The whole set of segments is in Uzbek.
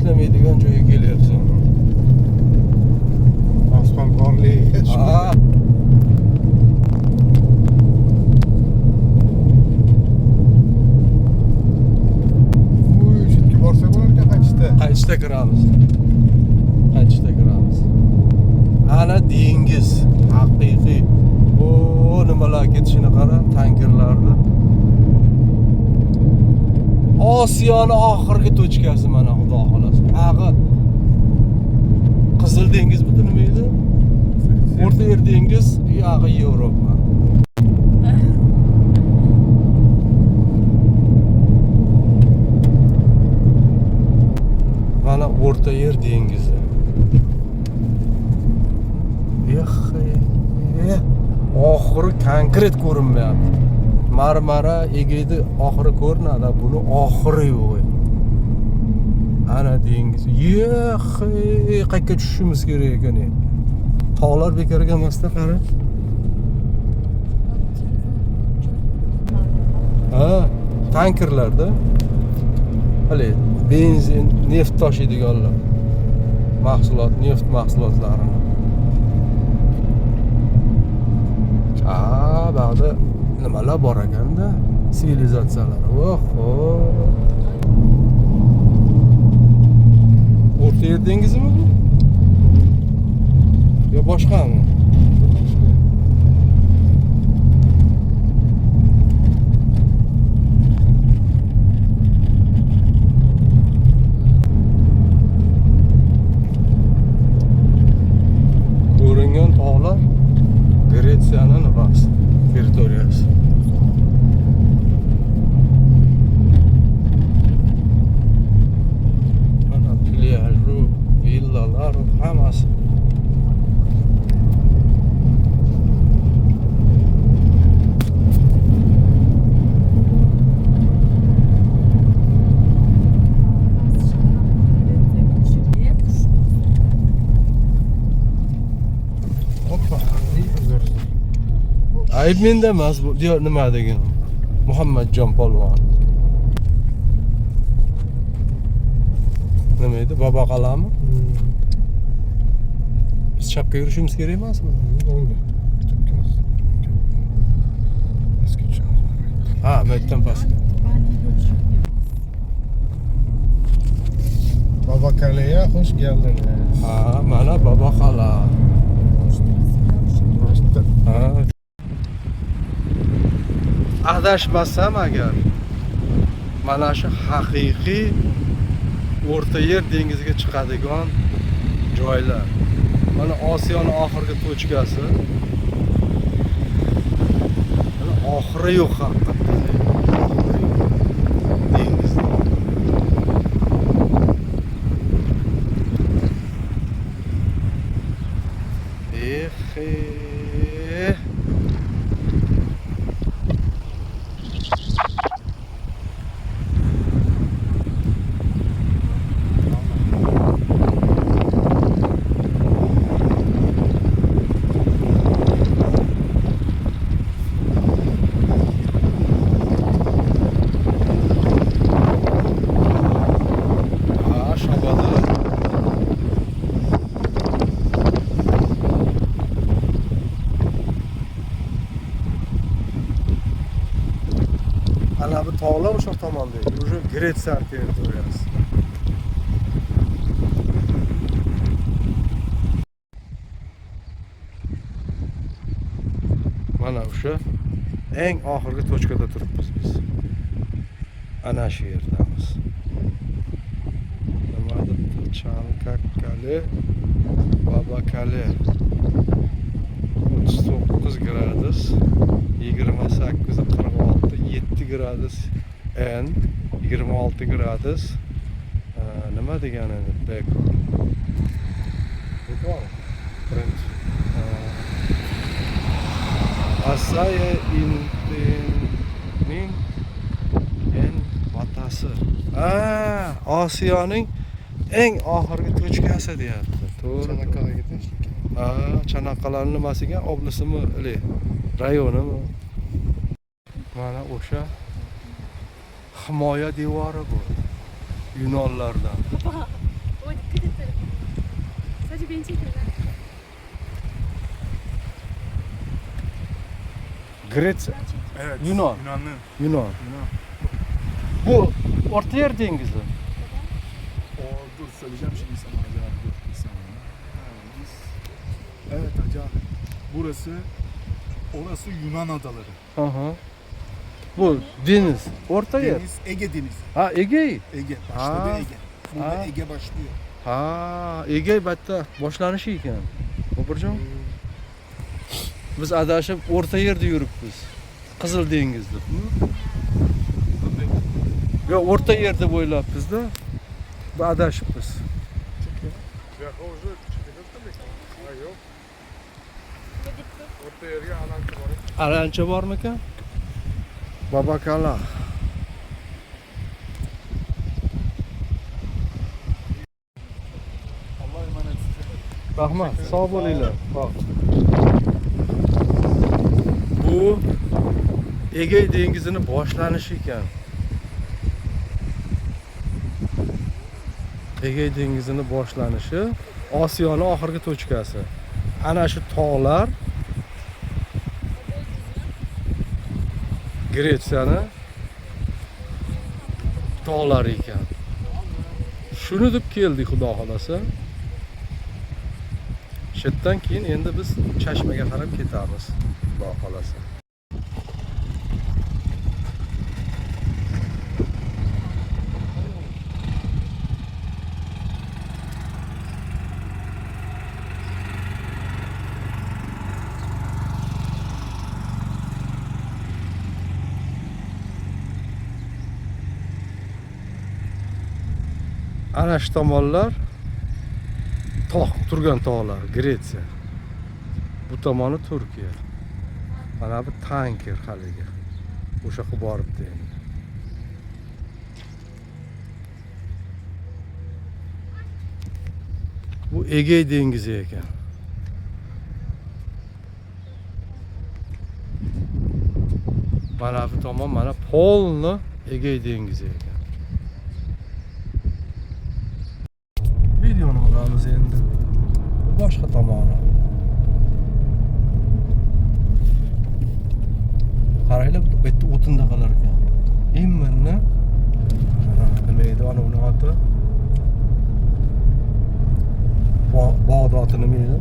ishlamaydigan joyga kelyapsan. Asfalt borligiga. Ha. Uy, shu yerga borsak bo'lar ekan qaytishda. Qaytishda kiramiz. Qaytishda kiramiz. Ana dengiz haqiqiy. O, nimalar ketishini qara, tankerlarni. Osiyoni oxirgi точка si mana, xudo xohlasa. Ag'i Qizil dengizmidi, nima edi? O'rta Yer dengiz, uyog'i Yevropa. Mana O'rta Yer dengizi. Eh, oxiri konkret ko'rinmayapti. Marmara, Egeyni oxiri ko'rinadi, buni oxiri yo'q. Ana dengiz. Yeh, qayerga tushishimiz kerak ekan? Tog'lar bekorga emasda, qara. Ha, tankerlarda. Hali benzin, neft tashiydiganlar. Mahsulot, neft mahsulotlarini. Ha, bu nimalar bor ekanda? Sivilizatsiyalar. Oho. O'rta Yer dengizimi bu? Yo boshqami? Ko'ringan tog'lar Gretsiyani nimasi? Territoriyasi. Mana plyaju, villalar hammasi. Hoppa. Uzr. Ayb menda emas bu. Diyor nima degan? Muhammadjon polvon. Nima edi? Bobo qalami? Biz chapga yurishimiz kerak emasmi? O'ngda. Chapga emas. Pastga tushamiz. Ha, bu yerdan pastga. Babakale'ye hoş geldiniz. Ha, mana Bobo qal'a. İşte Ha. Adashmasam agar mana shu haqiqiy O'rta Yer dengiziga chiqadigan joylar. Mana Osiyoni oxirgi точка si. Mana oxiri yo'q haqiqatda. Oxiri yo'q. Dengiz. Eh, eh. Ha, shabada. Ana bu tog'lar o'sha tomonda edi. Уже Gretsiya territoriyasi. Mana o'sha eng oxirgi точка da turibmiz biz. Ana shu yerdamiz. Nima debdi? Chanakkale, Babakale. 39 gradus, 28 46, 7 gradus N, 26 gradus. Nima degani edi? Beko. Beko. Birinchi. Asaya Intining en otasi. Ha, Osiyoning eng oxirgi точка si deyapti. To'g'ri. Chanakkale'ga tegishli. Ha, Chanaqqal'ani nimasiga? Oblasimi, ili rayonimi? Mana o'sha himoya devori bu. Yunonlardan. Oy, dikkat et telefona. Sadece beni çekiyorlar. Gretsiya. Evet. Yunan. Yunanlı. Yunan. Yunan. Bu Orta Yer Denizi. O dur söyleyeceğim şimdi sana Hacı abi dur bir saniye. Ha, Evet Hacı abi. Burası orası Yunan adaları. Hı hı. Bu deniz. Orta yer. Deniz Ege Denizi. Ha Ege. Ege başladı Ha. Ege. Burada Ha. Ege başlıyor. Ha Ege bitta boshlanishi ekan. Boburjon. Biz adashib O'rta Yerda yuribmiz. Qizil dengiz deb. Yo'q, O'rta Yer deb o'ylabmiz-da. Bu adashibmiz. Buyoqqa уже chiqib. Ha, yo'q. O'rta yerga alancha bor. Alancha bormikan? Babakala. Allah'a emanet size. Rahmat, sog' bo'linglar. Bu Egey dengizini boshlanishi ekan. Egey dengizini boshlanishi Osiyoni oxirgi tochkasi. Ana shu tog'lar Gretsiyani tog'lari ekan. Shuni deb keldik, xudo xolasa. Shu yerdan keyin endi biz Chashmaga qarab ketamiz, xudo xolasa. Ana shu tomonlar tog' turgan tog'lar, Gretsiya. Bu tomoni Turkiya. Mana bu tanker haligi. O'sha yoqqa boribdi endi. Bu Egey dengizi ekan. Mana bu tomon mana polni Egey dengizi ekan. Videoni olamiz endi. Bu boshqa tomoni. Qaranglar, bu yerda o'tinda qilar ekan. Именно nima edi ana uni oti? Bog'ni oti nima edi?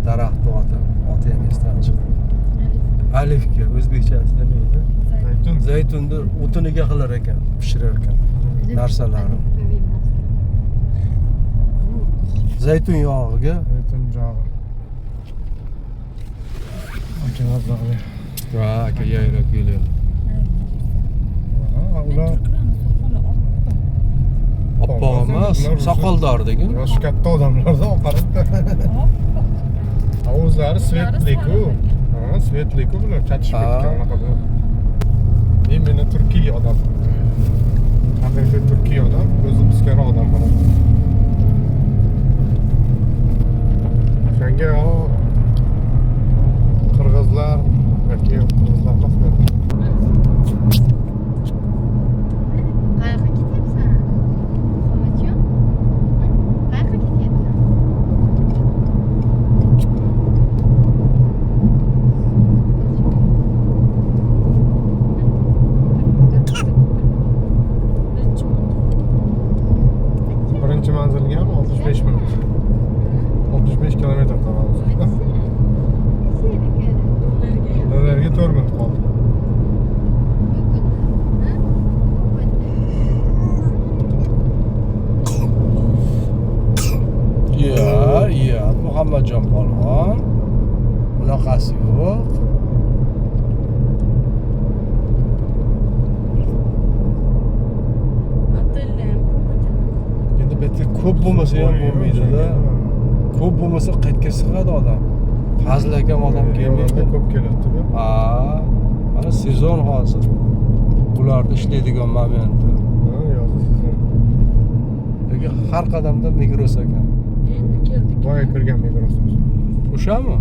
Daraxtni oti. Oti ham esdan chiqdi. Alifga o'zbekchasi nima edi? Zaytun. Zaytunni o'tiniga qilar ekan, pishirar ekan narsalarni. Zaytun yog'iga. Zaytun yog'i. Aka mazza qiling. Va aka yayrab keladi. Ha, ular Oppoq emas, Ular o'zi- soqoldor degan. yoshi katta odamlarda oqaribdi. Ha, o'zlari светлый ku. Ha, светлый ku bular chatishib Ha. ketgan unaqa bu. Именно turkiy odam. Haqiqiy turkiy odam, o'zi piskari odam bo'ladi. O'shanga o qirg'izlar yoki qirg'izlar emas, Qayoqqa ketyapsan? Muhammadjon? Qayoqqa ketyapsan? Birinchi manzilga ham 65 minut. 65 kilometr qoladi. Ularga 4 minut qoldi. Ya, ya, Muhammadjon polvon. Bunaqasi yo'q. Otelda ham Endi bu yerda ko'p bo'lmasa ham bo'lmaydi-da. Ko'p bo'lmasa qayerga sig'adi odam? Fazil akam odam kelmaydi. Ko'p keladi. Ha, mana sezon hozir. Bularda ishlaydigan momenti. Ha, yozgi sezon. Lekin har qadamda Migros ekan. Endi keldik. Boya kirgan Migros. O'shami?